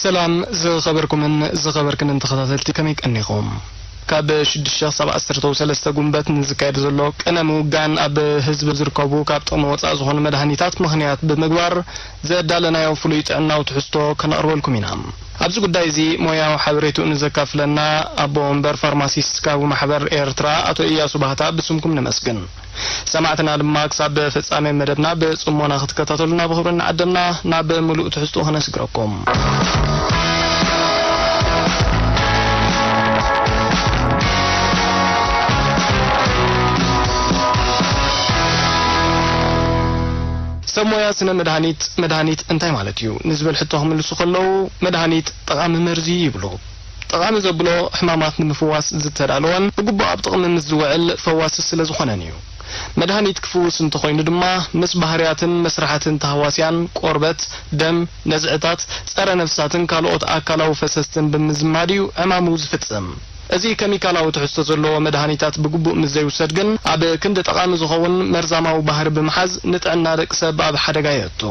ሰላም ዝኸበርኩምን ዝኸበርክንን ተኸታተልቲ፣ ከመይ ቀኒኹም? ካብ ሽዱሽተ ክሳብ ዓሰርተ ሰለስተ ጉንበት ንዝካየድ ዘሎ ቅነ ምውጋን ኣብ ህዝቢ ዝርከቡ ካብ ጥቕሚ ወፃእ ዝኾኑ መድሃኒታት ምኽንያት ብምግባር ዘዳለናዮ ፍሉይ ጥዕናዊ ትሕዝቶ ከነቕርበልኩም ኢና። ኣብዚ ጉዳይ እዚ ሞያዊ ሓበሬትኡ ንዘካፍለና ኣቦ ወንበር ፋርማሲስቲካዊ ማሕበር ኤርትራ ኣቶ ኢያሱ ባህታ ብስምኩም ነመስግን። ሰማዕትና ድማ ክሳብ ፍጻሜ መደብና ብጽሞና ክትከታተሉና ብኽብሪ እናዓደምና ናብ ምሉእ ትሕዝትኡ ከነስግረኩም። ሰብ ሞያ ስነ መድሃኒት፣ መድሃኒት እንታይ ማለት እዩ ንዝብል ሕቶ ክምልሱ ከለዉ፣ መድሃኒት ጠቓሚ መርዚ እዩ ይብሉ። ጠቓሚ ዘብሎ ሕማማት ንምፍዋስ ዝተዳለወን ብግቡእ ኣብ ጥቕሚ ምስ ዝውዕል ፈዋሲ ስለ ዝኾነን እዩ። መድሃኒት ክፍውስ እንተኾይኑ ድማ ምስ ባህርያትን መስራሓትን ተሃዋስያን ቆርበት፣ ደም፣ ነዝዕታት፣ ጸረ ነፍሳትን ካልኦት ኣካላዊ ፈሰስትን ብምዝማድ እዩ ዕማሙ ዝፍጽም። እዚ ኬሚካላዊ ትሕዝቶ ዘለዎ መድሃኒታት ብግቡእ ምስ ዘይውሰድ ግን ኣብ ክንዲ ጠቓሚ ዝኸውን መርዛማዊ ባህሪ ብምሓዝ ንጥዕና ደቂ ሰብ ኣብ ሓደጋ የእቱ።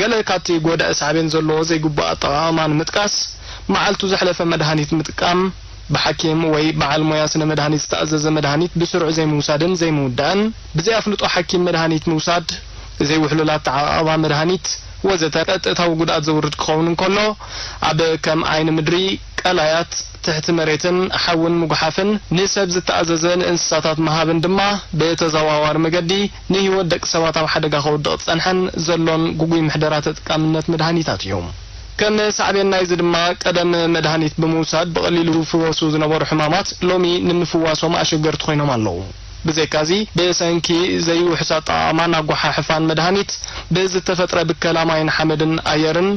ገለ ካብቲ ጎዳኢ ሳዕቤን ዘለዎ ዘይግቡእ ኣጠቓቕማ ንምጥቃስ፣ መዓልቱ ዘሕለፈ መድሃኒት ምጥቃም፣ ብሓኪም ወይ በዓል ሞያ ስነ መድሃኒት ዝተኣዘዘ መድሃኒት ብስሩዕ ዘይምውሳድን ዘይምውዳእን፣ ብዘይ ኣፍልጦ ሓኪም መድሃኒት ምውሳድ፣ ዘይውሕሉል ኣተዓቓቕባ መድሃኒት ወዘተ ቀጥታዊ ጉድኣት ዘውርድ ክኸውን እንከሎ፣ ኣብ ከም ዓይኒ ምድሪ፣ ቀላያት፣ ትሕቲ መሬትን ሓውን ምጉሓፍን፣ ንሰብ ዝተኣዘዘ ንእንስሳታት ምሃብን ድማ ብተዘዋዋሪ መገዲ ንህይወት ደቂ ሰባት ኣብ ሓደጋ ከውድቕ ዝጸንሐን ዘሎን ግጉይ ምሕደራ ተጠቃምነት መድሃኒታት እዩ። ከም ሳዕቤን ናይዚ ድማ፣ ቀደም መድሃኒት ብምውሳድ ብቐሊሉ ዝፍወሱ ዝነበሩ ሕማማት ሎሚ ንምፍዋሶም ኣሸገርቲ ኮይኖም ኣለዉ። ብዘይካዚ፣ ብሰንኪ ዘይውሑስ ኣጠቓቕማን ኣጓሓሕፋን መድሃኒት ብዝተፈጥረ ብከላ ማይን ሓመድን ኣየርን፣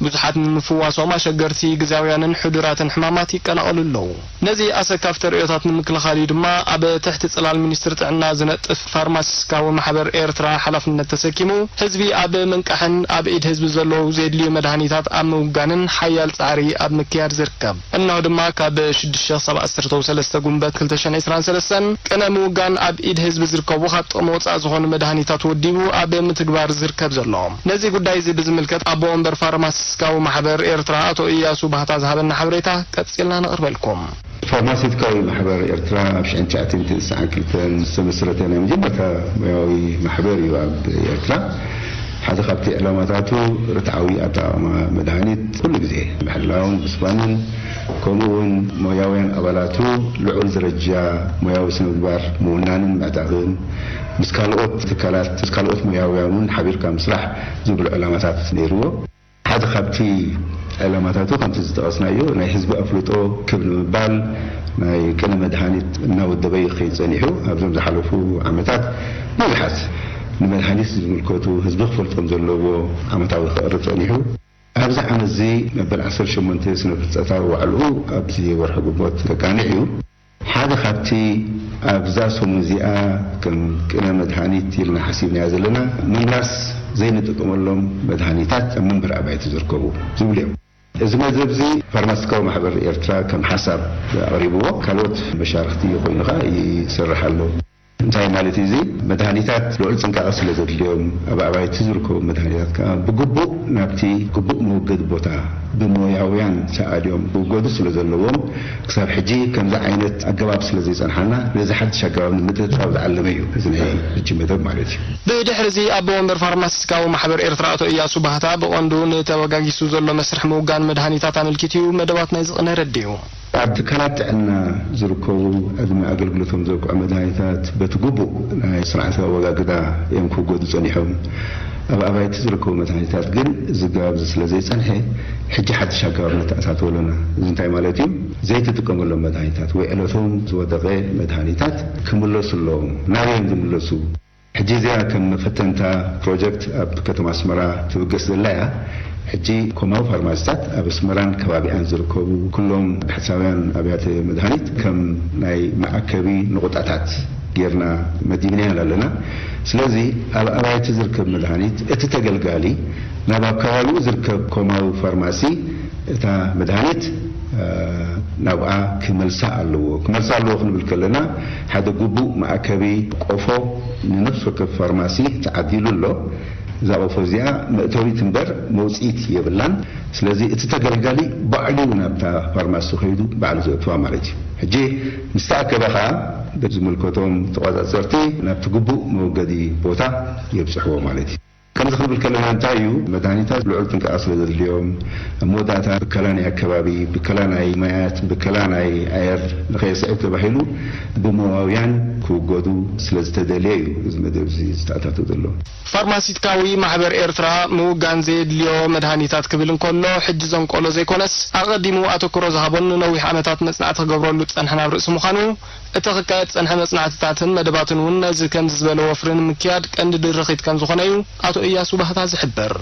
ብዙሓት ንምፍዋሶም ኣሸገርቲ ግዝያውያንን ሕዱራትን ሕማማት ይቀላቐሉ ኣለዉ። ነዚ ኣሰካፊ ተርእዮታት ንምክልኻል እዩ ድማ ኣብ ትሕቲ ጽላል ሚኒስትሪ ጥዕና ዝነጥፍ ፋርማሲስቲካዊ ማሕበር ኤርትራ ሓላፍነት ተሰኪሙ፣ ህዝቢ ኣብ ምንቃሕን ኣብ ኢድ ህዝቢ ዘለዉ ዘድልዩ መድሃኒታት ኣብ ምውጋንን ሓያል ጻዕሪ ኣብ ምክያድ ዝርከብ። እነሆ ድማ ካብ ሽዱሽተ ክሳብ ዓሰርተ ሰለስተ ጉንበት ክልተ ሽሕን ዕስራን ሰለስተን ቅነ ምውጋን ኣብ ኢድ ህዝቢ ዝርከቡ ካብ ጥቕሚ ወጻኢ ዝኾኑ መድሃኒታት ወዲቡ ኣብ ምትግባር ዝርከብ ዘሎ። ነዚ ጉዳይ እዚ ብዝምልከት ኣቦ ወንበር ፋርማሲስቲካዊ ማሕበር ኤርትራ ኣቶ ኢያሱ ባህታ ዝሃበና ሓበሬታ ቀጺልና ነቕርበልኩም። ፋርማሲስቲካዊ ማሕበር ኤርትራ ኣብ ሽሕን ትሽዓተን ስሳን ክልተን ዝተመስረተ ናይ መጀመርታ ሞያዊ ማሕበር እዩ ኣብ ኤርትራ። ሓደ ካብቲ ዕላማታቱ ርትዓዊ ኣጠቓቕማ መድሃኒት ኩሉ ግዜ ምሕላውን ምስፋንን፣ ከምኡ እውን ሞያውያን ኣባላቱ ልዑል ደረጃ ሞያዊ ስነ ምግባር ምውናንን ምዕጣቕን፣ ምስ ካልኦት ትካላት፣ ምስ ካልኦት ሞያውያን እውን ሓቢርካ ምስራሕ ዝብሉ ዕላማታት ነይርዎ። ሓደ ካብቲ ዕላማታቱ ከምቲ ዝጠቐስናዮ ናይ ህዝቢ ኣፍልጦ ክብ ንምባል ናይ ቅነ መድሃኒት እናወደበ ይኸይድ ጸኒሑ። ኣብዞም ዝሓለፉ ዓመታት ብዙሓት ንመድሃኒት ዝምልከቱ ህዝቢ ክፈልጦም ዘለዎ ዓመታዊ ክቐርብ ጸኒሑ። ኣብዚ ዓመት እዚ መበል ዓሰርተ ሸሞንተ ስነ ፍልጠታዊ ዋዕልኡ ኣብዚ ወርሒ ግንቦት ከቃንዕ እዩ። ሓደ ካብቲ ኣብዛ ሰሙን እዚኣ ከም ቅነ መድሃኒት ኢልና ሓሲብናዮ ዘለና ምምላስ ዘይንጥቀመሎም መድሃኒታት ኣብ መንበሪ ኣባይቲ ዝርከቡ ዝብሉ እዮም። እዚ መደብ እዚ ፋርማሲስቲካዊ ማሕበር ኤርትራ ከም ሓሳብ ኣቕሪብዎ፣ ካልኦት መሻርኽቲ ኮይኑ ኸዓ ይሰርሕ ኣሎ። እንታይ ማለት እዩ እዚ? መድሃኒታት ልዑል ጥንቃቐ ስለ ዘድልዮም፣ ኣብ ኣባይቲ ዝርከቡ መድሃኒታት ከኣ ብግቡእ ናብቲ ግቡእ መወገዲ ቦታ ብሞያውያን ተኣልዮም ክውገዱ ስለ ዘለዎም፣ ክሳብ ሕጂ ከምዚ ዓይነት ኣገባብ ስለ ዘይጸንሓና፣ ነዚ ሓድሽ ኣገባብ ንምትእትታው ዝዓለመ እዩ እዚ ናይ ሕጂ መደብ ማለት እዩ። ብድሕሪ እዚ ኣቦ ወንበር ፋርማሲስቲካዊ ማሕበር ኤርትራ ኣቶ ኢያሱ ባህታ ብቐንዱ ንተበጋጊሱ ዘሎ መስርሕ ምውጋን መድሃኒታት ኣመልኪቱ እዩ መደባት ናይዚ ቅነ ረዲኡ። ኣብ ትካላት ጥዕና ዝርከቡ ዕድመ ኣገልግሎቶም ዘብቅዑ መድሃኒታት በቲ ግቡእ ናይ ስርዓተ ኣወጋግዳ እዮም ክውገዱ ጸኒሖም። ኣብ ኣባይቲ ዝርከቡ መድሃኒታት ግን እዚ ኣገባብ እዚ ስለ ዘይጸንሐ፣ ሕጂ ሓድሽ ኣገባብ ነተኣታትወሉ ኢና። እዚ እንታይ ማለት እዩ? ዘይትጥቀመሎም መድሃኒታት ወይ ዕለቶም ዝወደቐ መድሃኒታት ክምለሱ ኣለዎም። ናበይ እዮም ዝምለሱ? ሕጂ እዚኣ ከም መፈተንታ ፕሮጀክት ኣብ ከተማ ኣስመራ ትብገስ ዘላ እያ። ሕጂ ኮማዊ ፋርማሲታት ኣብ ኣስመራን ከባቢኣን ዝርከቡ ኩሎም ብሕሳውያን ኣብያተ መድሃኒት ከም ናይ መኣከቢ ንቑጣታት ጌርና መዲብናየን ኣለና። ስለዚ ኣብ ኣባይቲ ዝርከብ መድሃኒት እቲ ተገልጋሊ ናብ ኣብ ከባቢኡ ዝርከብ ኮማዊ ፋርማሲ እታ መድሃኒት፣ እ፣ ናብኣ ክመልሳ ኣለዎ። ክመልሳ ኣለዎ ክንብል ከለና፣ ሓደ ግቡእ መኣከቢ ቆፎ ንነፍሲ ወከፍ ፋርማሲ ተዓዲሉ ኣሎ። እዛ ቆፎ እዚኣ መእተዊት እምበር መውፅኢት የብላን። ስለዚ እቲ ተገልጋሊ ባዕሉ ናብታ ፋርማሲ ከይዱ ባዕሉ ዘእትዋ ማለት እዩ። ሕጂ ምስ ተኣከበ ኸዓ ብዝምልከቶም ተቆፃፀርቲ ናብቲ ግቡእ መወገዲ ቦታ የብፅሕዎ ማለት እዩ። ከምዚ ክንብል ከለና እንታይ እዩ፣ መድሃኒታት ልዑል ጥንቃቐ ስለ ዘድልዮም፣ ኣብ መወዳእታ ብከላ ናይ ኣከባቢ፣ ብከላ ናይ ማያት፣ ብከላ ናይ ኣየር ንኸየስዕብ ተባሂሉ ብሞያውያን ክውገዱ ስለ ዝተደልየ እዩ እዚ መደብ እዚ ዝተኣታቶ ዘሎ። ፋርማሲትካዊ ማሕበር ኤርትራ ምውጋን ዘየድልዮ መድሃኒታት ክብል እንከሎ፣ ሕጂ ዘንቆሎ ዘይኮነስ፣ ኣቐዲሙ ኣተኩሮ ዝሃቦን ንነዊሕ ዓመታት መጽናዕቲ ክገብረሉ ዝጸንሐን ኣብ ርእሲ ምዃኑ፣ እቲ ክካየድ ዝጸንሐ መጽናዕትታትን መደባትን እውን ነዚ ከምዚ ዝበለ ወፍሪ ንምክያድ ቀንዲ ድርኺት ከም ዝኾነ እዩ ኣቶ እያሱ ባህታ ዝሕብር።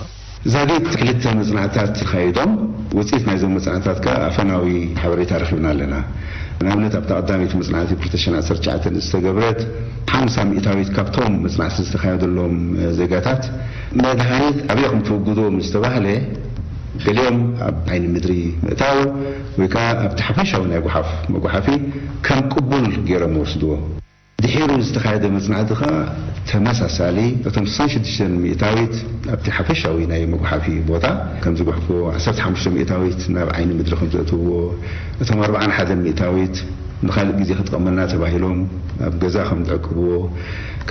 ዛጊት ክልተ መጽናዕትታት ተኻይዶም፣ ውጽኢት ናይዞም መጽናዕትታት ከኣ ኣፈናዊ ሓበሬታ ረኺብና ኣለና። ንኣብነት፣ ኣብታ ቀዳመይቲ መጽናዕቲ ክልተ ሽሕን ዓሰርተ ትሽዓተን ዝተገብረት፣ ሓምሳ ሚእታዊት ካብቶም መጽናዕቲ ዝተኻየደሎም ዜጋታት መድሃኒት ኣበይ ከም ትውግዶ ምስ ተባህለ፣ ገሊኦም ኣብ ዓይኒ ምድሪ ምእታው ወይ ከኣ ኣብቲ ሓፈሻዊ ናይ ጓሓፍ መጓሓፊ ከም ቅቡል ገይሮም ወስድዎ። ድሒሩ ዝተኻየደ መጽናዕቲ ኸኣ ተመሳሳሊ፣ እቶም ስሳን ሽዱሽተን ሚእታዊት ኣብቲ ሓፈሻዊ ናይ መጉሓፊ ቦታ ከም ዝጉሕፍዎ፣ ዓሰርተ ሓሙሽተ ሚእታዊት ናብ ዓይኒ ምድሪ ከም ዘእትውዎ፣ እቶም ኣርብዓን ሓደን ሚእታዊት ንኻልእ ግዜ ክጥቀመልና ተባሂሎም ኣብ ገዛ ከም ዝዕቅብዎ፣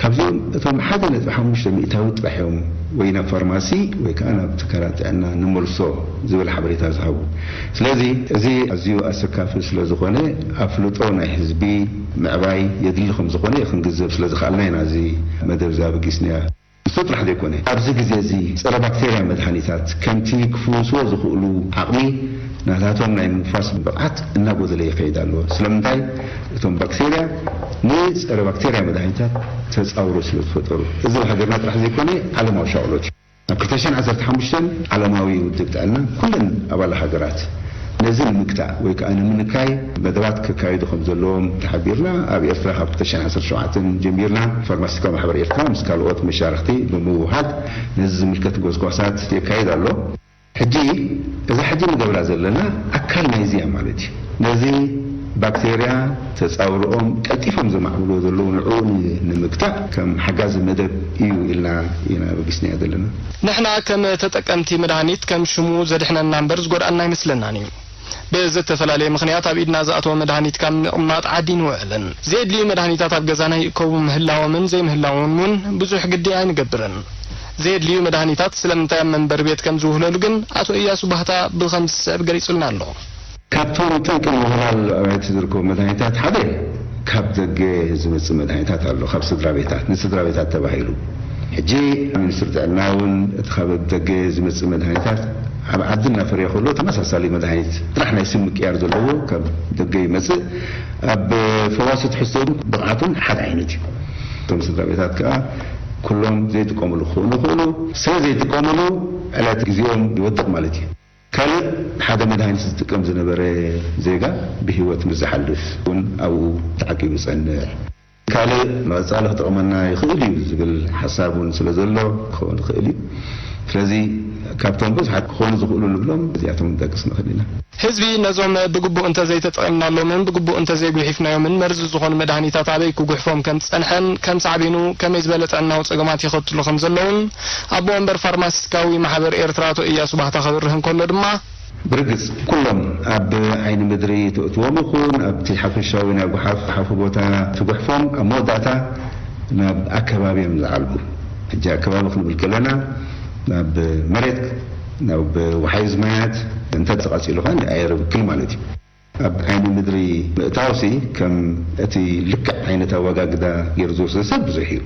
ካብዚኦም እቶም ሓደ ነጥቢ ሓሙሽተ ሚእታዊት ጥራሕ እዮም ወይ ናብ ፋርማሲ ወይ ከኣ ናብ ትካላት ጥዕና ንመልሶ ዝብል ሓበሬታ ዝሃቡ። ስለዚ እዚ ኣዝዩ ኣሰካፊ ስለ ዝኾነ፣ ኣፍልጦ ናይ ህዝቢ ምዕባይ የድሊ ከም ዝኾነ ክንግንዘብ ስለ ዝኸኣልና ኢና እዚ መደብ እዚ ኣበጊስናዮ። ንሱ ጥራሕ ዘይኮነ፣ ኣብዚ ግዜ እዚ ጸረ ባክቴርያ መድሃኒታት ከምቲ ክፍውስዎ ዝኽእሉ ዓቕሚ ናታቶም ናይ ምፍዋስ ብቕዓት እናጎደለ ይኸይድ ኣሎ። ስለምንታይ? እቶም ባክቴርያ ንጸረ ባክቴርያ መድሃኒታት ተጻውሮ ስለ ዝፈጠሩ። እዚ ኣብ ሃገርና ጥራሕ ዘይኮነ፣ ዓለማዊ ሻቕሎት እዩ። ኣብ ክልተ ሽሕን ዓሰርተ ሓሙሽተን ዓለማዊ ውድብ ጥዕና ኩለን ኣባል ሃገራት ነዚ ንምግታእ ወይ ከኣ ንምንካይ መደባት ከካይዱ ከም ዘለዎም ተሓቢርና፣ ኣብ ኤርትራ ካብ ክልተ ሽሕን ዓሰርተ ሸውዓተን ጀሚርና ፋርማሲስቲካዊ ማሕበር ኤርትራ ምስ ካልኦት መሻርኽቲ ብምውሃድ ነዚ ዝምልከት ጎስጓሳት የካይድ ኣሎ። ሕጂ እዛ ሕጂ ንገብራ ዘለና ኣካል ናይዚ እያ ማለት እዩ። ነዚ ባክቴርያ ተጻውርኦም ቀልጢፎም ዘማዕብልዎ ዘለዉ ንዕኡ ን-፣ ንምግታእ ከም ሓጋዚ መደብ እዩ ኢልና ኢና በጊስናዮ ዘለና። ንሕና ከም ተጠቀምቲ መድሃኒት ከም ሽሙ ዘድሕነና እምበር ዝጎድኣና ኣይመስለናን እዩ። ብዝተፈላለየ ምኽንያት ኣብ ኢድና ዝኣተወ መድሃኒት ካብ ምቕማጥ ዓዲ ንውዕልን። ዘየድልዩ መድሃኒታት ኣብ ገዛና ይእከቡ ምህላዎምን ዘይምህላዎምን እውን ብዙሕ ግዲ ኣይንገብርን። ዘየድልዩ መድሃኒታት ስለምንታይ ኣብ መንበሪ ቤት ከም ዝውህለሉ ግን ኣቶ እያሱ ባህታ ብኸምዚ ዝስዕብ ገሊጹልና ኣሎ። ካብቶም ጠንቂ ምውህላል ኣባይቲ ዝርከቡ መድሃኒታት ሓደ ካብ ደገ ዝመጽእ መድሃኒታት ኣሎ፣ ካብ ስድራ ቤታት፣ ንስድራ ቤታት ተባሂሉ። ሕጂ ሚኒስትሪ ጥዕና እውን እቲ ካብ ደገ ዝመጽእ መድሃኒታት ኣብ ዓዲ እናፈረየ ከሎ ተመሳሳሊ መድሃኒት ጥራሕ ናይ ስም ምቅያር ዘለዎ ካብ ደገ ይመጽእ። ኣብ ፈዋሲ ትሕዝቶ እውን ብቕዓቱን ሓደ ዓይነት እዩ። እቶም ስድራ ቤታት ከኣ ኩሎም ዘይጥቀምሉ ክኾኑ ይኽእሉ። ስለ ዘይጥቀምሉ ዕለት ግዜኦም ይወድቕ ማለት እዩ። ካልእ ሓደ መድሃኒት ዝጥቀም ዝነበረ ዜጋ ብህይወት ምስ ዝሓልፍ እውን ኣብኡ ተዓቂቡ ይጸንሕ። ካልእ ንቐጻሊ ክጠቕመና ይኽእል እዩ ዝብል ሓሳብ እውን ስለ ዘሎ ክኸውን ይኽእል እዩ። ስለዚ ካብቶም ብዙሓት ክኾኑ ዝኽእሉ ንብሎም እዚኣቶም ክንጠቅስ ንኽእል ኢና። ህዝቢ ነዞም ብግቡእ እንተዘይተጠቒምናሎምን ብግቡእ እንተዘይጉሒፍናዮምን መርዚ ዝኾኑ መድሃኒታት ኣበይ ክጉሕፎም ከም ዝጸንሐን ከም ሳዕቤኑ ከመይ ዝበለ ጥዕናዊ ጸገማት የኸትሉ ከም ዘለውን ኣቦ ወንበር ፋርማሲስቲካዊ ማሕበር ኤርትራ ኣቶ እያሱ ባህታ ከብርህ እንከሎ ድማ፣ ብርግጽ ኩሎም ኣብ ዓይኒ ምድሪ ትእትዎም ይኹን ኣብቲ ሓፈሻዊ ናይ ጓሓፍ ሓፉ ቦታ ትጉሕፎም ኣብ መወዳእታ ናብ ኣከባቢ እዮም ዝዓልቡ። ሕጂ ኣከባቢ ክንብል ከለና ናብ መሬት፣ ናብ ወሓይዝ ማያት እንተ ተቐጺሉ ኸኣ ንኣየር ይብክል ማለት እዩ። ኣብ ዓይኒ ምድሪ ምእታውሲ ከም እቲ ልክዕ ዓይነት ኣወጋግዳ ገይሩ ዝወስዶ ሰብ ብዙሕ እዩ።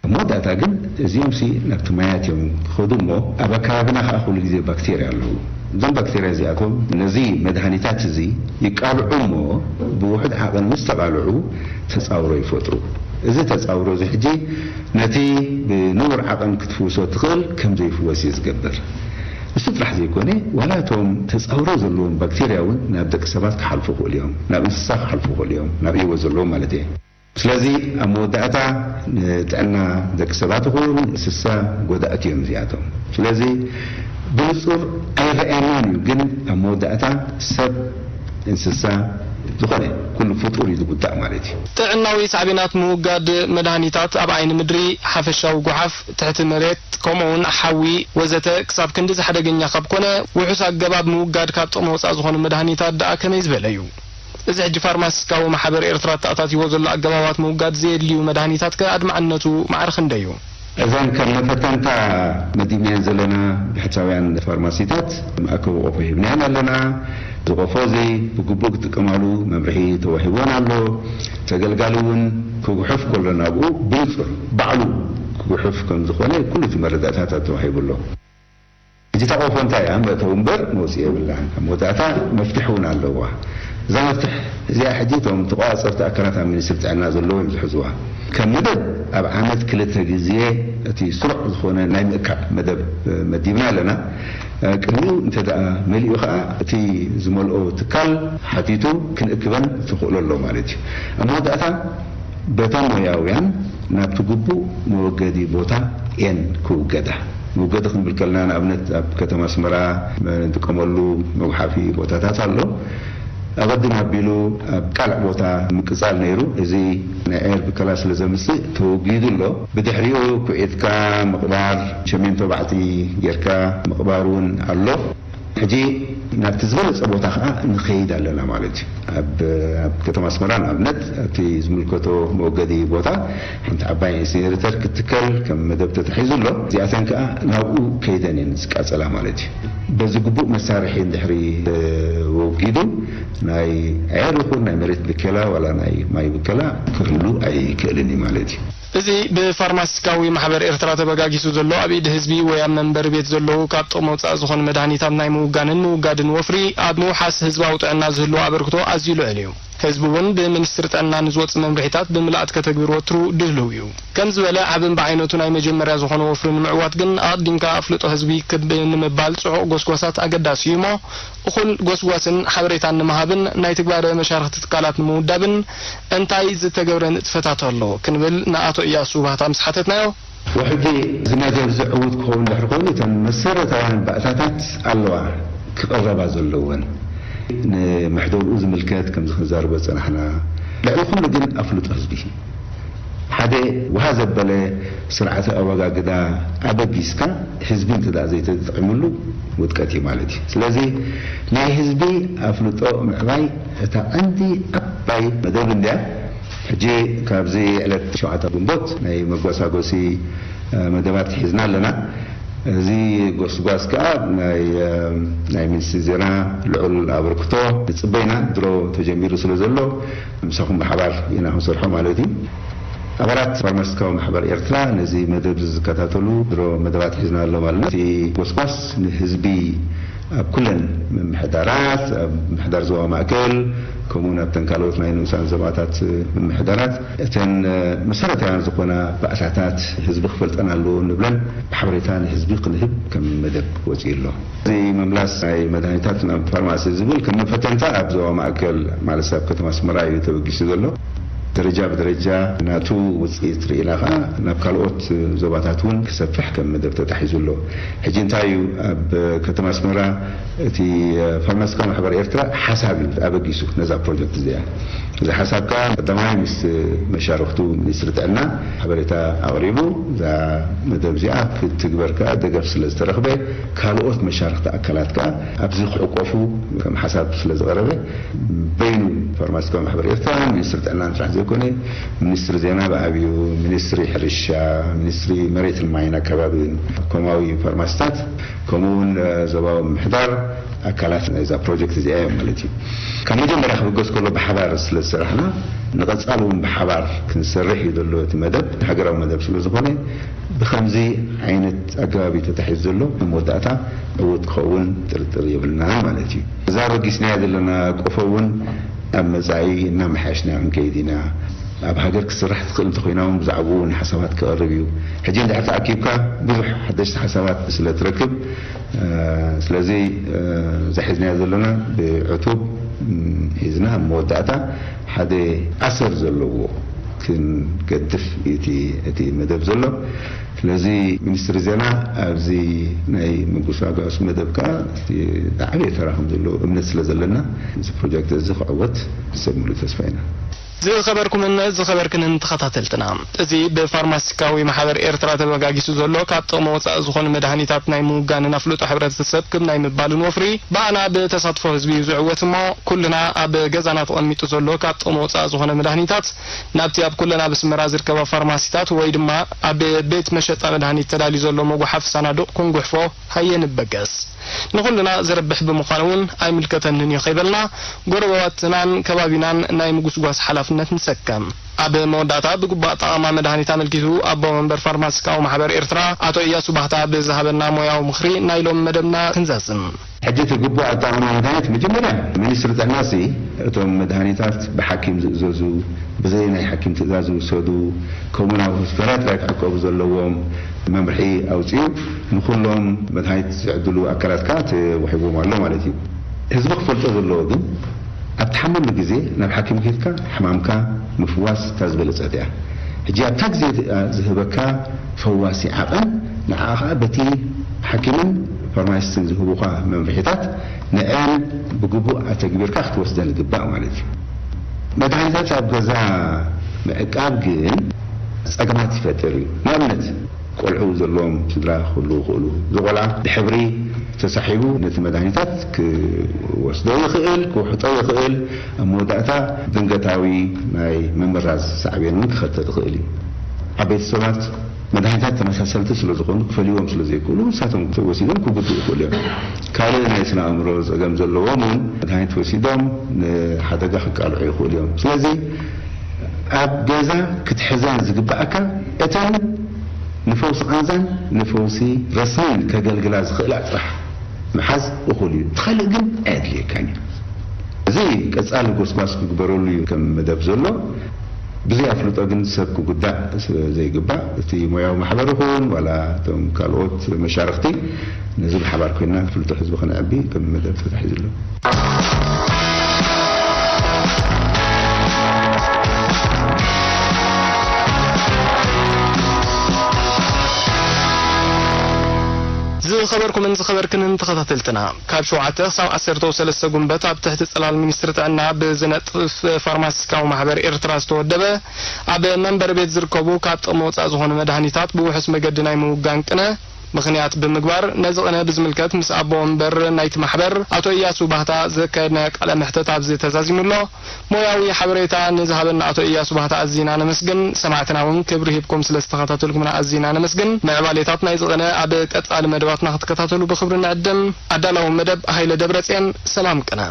ኣብ መወዳእታ ግን እዚኦምሲ ናብቲ ማያት እዮም ክኸዱ እሞ፣ ኣብ ኣከባቢና ኸኣ ኩሉ ግዜ ባክቴርያ ኣለዉ። እዞም ባክቴርያ እዚኣቶም ነዚ መድሃኒታት እዚ ይቃልዑ እሞ፣ ብውሑድ ዓቐን ምስ ተቓልዑ ተጻውሮ ይፈጥሩ። እዚ ተጻውሮ እዚ ሕጂ ነቲ ብንቡር ዓቐን ክትፍውሶ ትኽእል ከም ዘይፍወስ እዩ ዝገብር። እሱ ጥራሕ ዘይኮነ፣ ዋላ እቶም ተጻውሮ ዘለዎም ባክቴርያ እውን ናብ ደቂ ሰባት ክሓልፉ ይኽእሉ እዮም፣ ናብ እንስሳ ክሓልፉ ይኽእሉ እዮም፣ ናብ ህይወት ዘለዎም ማለት እየ። ስለዚ ኣብ መወዳእታ ንጥዕና ደቂ ሰባት ይኹን እንስሳ ጎዳእቲ እዮም እዚኣቶም። ስለዚ ብንጹር ኣይረኣየናን እዩ፣ ግን ኣብ መወዳእታ ሰብ፣ እንስሳ፣ ዝኾነ ኩሉ ፍጡር እዩ ዝጉዳእ ማለት እዩ። ጥዕናዊ ሳዕቤናት ምውጋድ መድሃኒታት ኣብ ዓይኒ ምድሪ፣ ሓፈሻዊ ጓሓፍ፣ ትሕቲ መሬት፣ ከምኡውን ሓዊ ወዘተ ክሳብ ክንድዚ ሓደገኛ ካብ ኮነ፣ ውሑስ ኣገባብ ምውጋድ ካብ ጥቕሚ ወጻእ ዝኾኑ መድሃኒታት ደኣ ከመይ ዝበለ እዩ? እዚ ሕጂ ፋርማሲስካዊ ማሕበር ኤርትራ ኣተኣታቲዎ ዘሎ ኣገባባት ምውጋድ ዘየድልዩ መድሃኒታት ከ ኣድማዕነቱ ማዕረ ክንደይ እዩ? እዘን ከም መፈተንታ መዲብናየን ዘለና ብሕታውያን ፋርማሲታት መኣከቢ ቆፎ ሂብናየን ኣለና። እዚ ቆፎ እዚ ብግቡእ ክጥቀማሉ መምርሒ ተዋሂብወን ኣሎ። ተገልጋሊ እውን ክጉሕፍ ከሎ ናብኡ ብንጹር ባዕሉ ክጉሕፍ ከም ዝኾነ ኩሉ እቲ መረዳእታታት ተዋሂቡ ኣሎ። ሕጂ እታ ቆፎ እንታይ እያ? መእተዊ እምበር መውፅኢ የብላን። ኣብ መወዳእታ መፍትሕ እውን ኣለዋ። እዛ መፍትሕ እዚኣ ሕጂ እቶም ተቆፃፀርቲ ኣካላት ኣብ ሚኒስትሪ ጥዕና ዘለዉ እዮም ዝሕዝዋ። ከም መደብ ኣብ ዓመት ክልተ ግዜ እቲ ስሩዕ ዝኾነ ናይ ምእካብ መደብ መዲብና ኣለና። ቅድሚኡ እንተ ደኣ መሊኡ ኸዓ እቲ ዝመልኦ ትካል ሓቲቱ ክንእክበን ተኽእሎ ኣሎ ማለት እዩ። ኣብ መወዳእታ በቶም ሞያውያን ናብቲ ግቡእ መወገዲ ቦታ እየን ክውገዳ። መወገዲ ክንብል ከለና ንኣብነት ኣብ ከተማ ኣስመራ ንጥቀመሉ መጉሓፊ ቦታታት ኣሎ። ኣቐድም ኣቢሉ ኣብ ካልእ ቦታ ምቅጻል ነይሩ። እዚ ናይ ኣየር ብከላ ስለ ዘምጽእ ተወጊዱ ኣሎ። ብድሕሪኡ ኩዒትካ ምቕባር፣ ሸሜንቶ ባዕጺ ጌርካ ምቕባር እውን ኣሎ። ሕጂ ናብቲ ዝበለጸ ቦታ ከኣ ንኸይድ ኣለና ማለት እዩ። ኣብ ኣብ ከተማ ኣስመራ ንኣብነት ኣብቲ ዝምልከቶ መወገዲ ቦታ ሓንቲ ዓባይ ኢንሲነሬተር ክትከል ከም መደብ ተታሒዙ ኣሎ። እዚኣተን ከኣ ናብኡ ከይደን እየን ዝቃጸላ ማለት እዩ። በዚ ግቡእ መሳርሒ እንድሕሪ ተወጊዱ ናይ ኣየር ይኹን ናይ መሬት ብከላ ዋላ ናይ ማይ ብከላ ክህሉ ኣይክእልን እዩ ማለት እዩ። እዚ ብፋርማሲስካዊ ማሕበር ኤርትራ ተበጋጊሱ ዘሎ ኣብ ኢድ ህዝቢ ወይ ኣብ መንበሪ ቤት ዘለዉ ካብ ጥቕሚ ወጻኢ ዝኾኑ መድሃኒታት ናይ ምውጋንን ምውጋድን ወፍሪ ኣብ ምውሓስ ህዝባዊ ጥዕና ዝህልዎ ኣበርክቶ ኣዝዩ ልዑል እዩ። ህዝቢ እውን ብሚኒስትሪ ጥዕና ንዝወጽእ መምርሒታት ብምልኣት ከተግብር ወትሩ ድህልው እዩ። ከምዚ ዝበለ ዓብን ብዓይነቱ ናይ መጀመርያ ዝኾነ ወፍሪ ንምዕዋት ግን ኣቕዲምካ ኣፍልጦ ህዝቢ ክብ ንምባል ጽዑቕ ጎስጓሳት ኣገዳሲ እዩ እሞ እኹል ጎስጓስን ሓበሬታን ንምሃብን ናይ ትግባረ መሻርኽቲ ትካላት ንምውዳብን እንታይ ዝተገብረ ንጥፈታት ኣሎ ክንብል ንኣቶ እያሱ ባህታ ምስ ሓተትናዮ፣ ወሕጂ እዚ መደብ እዚ ዕዉት ክኸውን ድሕሪ ኮይኑ እተን መሰረታውያን ባእታታት ኣለዋ ክቐረባ ዘለወን። ንመሕደርኡ ዝምልከት ከምዚ ክንዛረቦ ዝጸናሕና፣ ልዕሊ ኩሉ ግን ኣፍልጦ ህዝቢ ሓደ ውሃ ዘበለ ስርዓተ ኣወጋግዳ ኣበጊስካ ህዝቢ እንተ ደኣ ዘይተጠቒምሉ ውድቀት እዩ ማለት እዩ። ስለዚ ናይ ህዝቢ ኣፍልጦ ምዕባይ እታ ቀንዲ ዓባይ መደብ እንድያ። ሕጂ ካብዚ ዕለት ሸውዓተ ግንቦት ናይ መጓሳጎሲ መደባት ሒዝና ኣለና። እዚ ጎስጓስ ከኣ ናይ ናይ ሚኒስትሪ ዜና ልዑል ኣበርክቶ ንጽበይና ድሮ ተጀሚሩ ስለ ዘሎ ምሳኹም ብሓባር ኢና ክንሰርሖ ማለት እዩ። ኣባላት ፋርማሲስቲካዊ ማሕበር ኤርትራ ነዚ መደብ እዚ ዝከታተሉ ድሮ መደባት ሒዝና ኣሎ ማለት እቲ ጎስጓስ ንህዝቢ ኣብ ኩለን ምምሕዳራት ኣብ ምምሕዳር ዞባ ማእከል ከምኡውን ኣብተን ካልኦት ናይ ንኡሳን ዞባታት ምምሕዳራት እተን መሰረታውያን ዝኾና ባእታታት ህዝቢ ክፈልጠን ኣለዎ ንብለን ብሓበሬታ ንህዝቢ ክንህብ ከም መደብ ወፂኡ ኣሎ። እዚ ምምላስ ናይ መድሃኒታት ናብ ፋርማሲ ዝብል ከም መፈተንታ ኣብ ዞባ ማእከል ማለት ኣብ ከተማ ኣስመራ እዩ ተበጊሱ ዘሎ። ደረጃ ብደረጃ ናቱ ውፅኢት ርኢና ከዓ ናብ ካልኦት ዞባታት እውን ክሰፍሕ ከም መደብ ተታሒዙ ኣሎ። ሕጂ እንታይ እዩ ኣብ ከተማ ኣስመራ እቲ ፋርማሲካ ማሕበር ኤርትራ ሓሳብ እዩ ኣበጊሱ ነዛ ፕሮጀክት እዚኣ። እዚ ሓሳብ ከዓ ቀዳማይ ምስ መሻርክቱ ሚኒስትሪ ጥዕና ሓበሬታ ኣቕሪቡ እዛ መደብ እዚኣ ክትግበር ከዓ ደገፍ ስለ ዝተረኽበ ካልኦት መሻርክቲ ኣካላት ከዓ ኣብዚ ክዕቆፉ ከም ሓሳብ ስለ ዝቐረበ በይኑ ፋርማሲካዊ ማሕበር ኤርትራ ሚኒስትሪ ጥዕናን ጥራሕ ዘይኮነ ሚኒስትሪ ዜና ብዓብዩ፣ ሚኒስትሪ ሕርሻ፣ ሚኒስትሪ መሬትን ማይን ኣከባቢን፣ ኮማዊ ፋርማሲታት ከምኡ እውን ዞባዊ ምምሕዳር ኣካላት ናይዛ ፕሮጀክት እዚኣ እዮም ማለት እዩ። ካብ መጀመርያ ክብገስ ከሎ ብሓባር ስለ ዝሰራሕና ንቐፃሊ እውን ብሓባር ክንሰርሕ እዩ ዘሎ እቲ መደብ ሃገራዊ መደብ ስለ ዝኾነ ብኸምዚ ዓይነት ኣገባብ እዩ ተታሒዙ ዘሎ ኣብ መወዳእታ ዕውት ክኸውን ጥርጥር የብልናን ማለት እዩ። እዛ በጊስናያ ዘለና ቆፎ እውን ኣብ መጻኢ እናመሓየሽና ክንከይድ ኢና። ኣብ ሃገር ክትስራሕ ትኽእል እንተኾይና እውን ብዛዕባኡ እውን ሓሳባት ክቐርብ እዩ። ሕጂ እንድሕር ተኣኪብካ ብዙሕ ሓደሽቲ ሓሳባት ስለ ትረክብ ስለዚ እዛ ሒዝናያ ዘለና ብዕቱብ ሒዝና ኣብ መወዳእታ ሓደ ኣሰር ዘለዎ ክንገድፍ እዩ እቲ መደብ ዘሎ። ስለዚ ሚኒስትሪ ዜና ኣብዚ ናይ ምጉስጓስ መደብ ከኣ እቲ ዝዓበየ ተራ ከም ዘለዎ እምነት ስለ ዘለና፣ እዚ ፕሮጀክት እዚ ክዕወት ሰብ ሙሉእ ተስፋ ኢና። ዝኸበርኩምን ዝኸበርክንን ተኸታተልትና፣ እዚ ብፋርማሲስቲካዊ ማሕበር ኤርትራ ተበጋጊሱ ዘሎ ካብ ጥቕሚ ወጻኢ ዝኾኑ መድሃኒታት ናይ ምውጋንን ኣፍልጦ ሕብረተሰብ ክብ ናይ ምባልን ወፍሪ ብኣና ብተሳትፎ ህዝቢ እዩ ዝዕወት እሞ፣ ኩልና ኣብ ገዛና ተቐሚጡ ዘሎ ካብ ጥቕሚ ወጻኢ ዝኾነ መድሃኒታት ናብቲ ኣብ ኩለን ኣብ ኣስመራ ዝርከባ ፋርማሲታት ወይ ድማ ኣብ ቤት መሸጣ መድሃኒት ተዳልዩ ዘሎ መጓሓፊ ሳናዱቕ ክንጉሕፎ ሃየ ንበገስ። ንኹልና ዘርብሕ ብምዃኑ እውን ኣይምልከተንን እዩ ከይበልና፣ ጎረባብትናን ከባቢናን ናይ ምጉስጓስ ሓላፍነት ንሰከም። ኣብ መወዳእታ ብግቡእ ኣጠቓቕማ መድሃኒት ኣመልኪቱ ኣቦ መንበር ፋርማሲስቲካዊ ማሕበር ኤርትራ ኣቶ እያሱ ባህታ ብዝሃበና ሞያዊ ምኽሪ ናይ ሎሚ መደብና ክንዛዝም። ሕጂ እቲ ግቡእ ኣጠቓቕማ መድሃኒት መጀመርያ ሚኒስትሪ ጥዕናሲ እቶም መድሃኒታት ብሓኪም ዝእዘዙ፣ ብዘይ ናይ ሓኪም ትእዛዝ ዝውሰዱ፣ ከምኡውን ኣብ ሆስፒታላት ጥራይ ክዕቀቡ ዘለዎም መምርሒ ኣውጺኡ ንኹሎም መድሃኒት ዝዕድሉ ኣካላት ከኣ ተዋሂብዎም ኣሎ ማለት እዩ። ህዝቢ ክፈልጦ ዘለዎ ግን ኣብ ትሓመሉ ግዜ ናብ ሓኪም ከይድካ ሕማምካ ምፍዋስ እታ ዝበለጸት እያ። ሕጂ ኣብታ ግዜ ዝህበካ ፈዋሲ ዓቐን ንዓኻ በቲ ሓኪምን ፋርማሲስትን ዝህቡኻ መምርሒታት ንዐን ብግቡእ ኣተግቢርካ ክትወስደን ይግባእ ማለት እዩ። መድሃኒታት ኣብ ገዛ ምዕቃብ ግን ጸገማት ይፈጥር እዩ። ንኣብነት ቆልዑ ዘለዎም ስድራ ክህልዉ ይኽእሉ። እዚ ቆልዓ ብሕብሪ ተሳሒቡ ነቲ መድሃኒታት ክወስዶ ይኽእል፣ ክውሕጦ ይኽእል። ኣብ መወዳእታ ድንገታዊ ናይ ምምራዝ ሳዕቤን እውን ክኸተል ይኽእል እዩ። ዓበይቲ ሰባት መድሃኒታት ተመሳሰልቲ ስለ ዝኾኑ ክፈልይዎም ስለ ዘይክእሉ ንሳቶም ወሲዶም ክጉድኡ ይኽእሉ እዮም። ካልእ ናይ ስነ ኣእምሮ ጸገም ዘለዎም እውን መድሃኒት ወሲዶም ንሓደጋ ክቃልዑ ይኽእሉ እዮም። ስለዚ ኣብ ገዛ ክትሕዘን ዝግባኣካ እተን ንፈውሲ ቃንዛን ንፈውሲ ረስኒን ከገልግላ ዝኽእላ ጥራሕ ምሓዝ እኹል እዩ። እቲ ካልእ ግን ኣየድልየካን እዩ። እዚ ቀጻሊ ጎስጓስ ክግበረሉ እዩ ከም መደብ ዘሎ። ብዘይ ኣፍልጦ ግን ሰብ ክጉዳእ ስለ ዘይግባእ፣ እቲ ሞያዊ ማሕበር ይኹን ዋላ እቶም ካልኦት መሻርኽቲ ነዚ ብሓባር ኮይና ኣፍልጦ ህዝቢ ከነዕቢ ከም መደብ ተታሒዙ ኣሎ። ዝኸበርኩምን ዝኸበርክንን ተኸታተልትና፣ ካብ ሸውዓተ ክሳብ ዓሰርተ ሰለስተ ጉንበት ኣብ ትሕቲ ጽላል ሚኒስትሪ ጥዕና ብዝነጥፍ ፋርማሲስቲካዊ ማሕበር ኤርትራ ዝተወደበ፣ ኣብ መንበሪ ቤት ዝርከቡ ካብ ጥቕሚ ወጻኢ ዝኾኑ መድሃኒታት ብውሑስ መገዲ ናይ ምውጋን ቅነ ምኽንያት ብምግባር፣ ነዚ ቅነ ብዝምልከት ምስ ኣቦ ወንበር ናይቲ ማሕበር ኣቶ እያሱ ባህታ ዘካየድናዮ ቃለ መሕተት ኣብዚ ተዛዚሙ ኣሎ። ሞያዊ ሓበሬታ ንዝሃበና ኣቶ እያሱ ባህታ ኣዚና ነመስግን። ሰማዕትና እውን ክብሪ ሂብኩም ስለ ዝተኸታተልኩምና ኣዚና ነመስግን። ምዕባሌታት ናይዚ ቅነ ኣብ ቀጻሊ መደባትና ክትከታተሉ ብኽብሪ ንዕድም። ኣዳላዊ መደብ ሃይለ ደብረጽዮን። ሰላም ቅነ።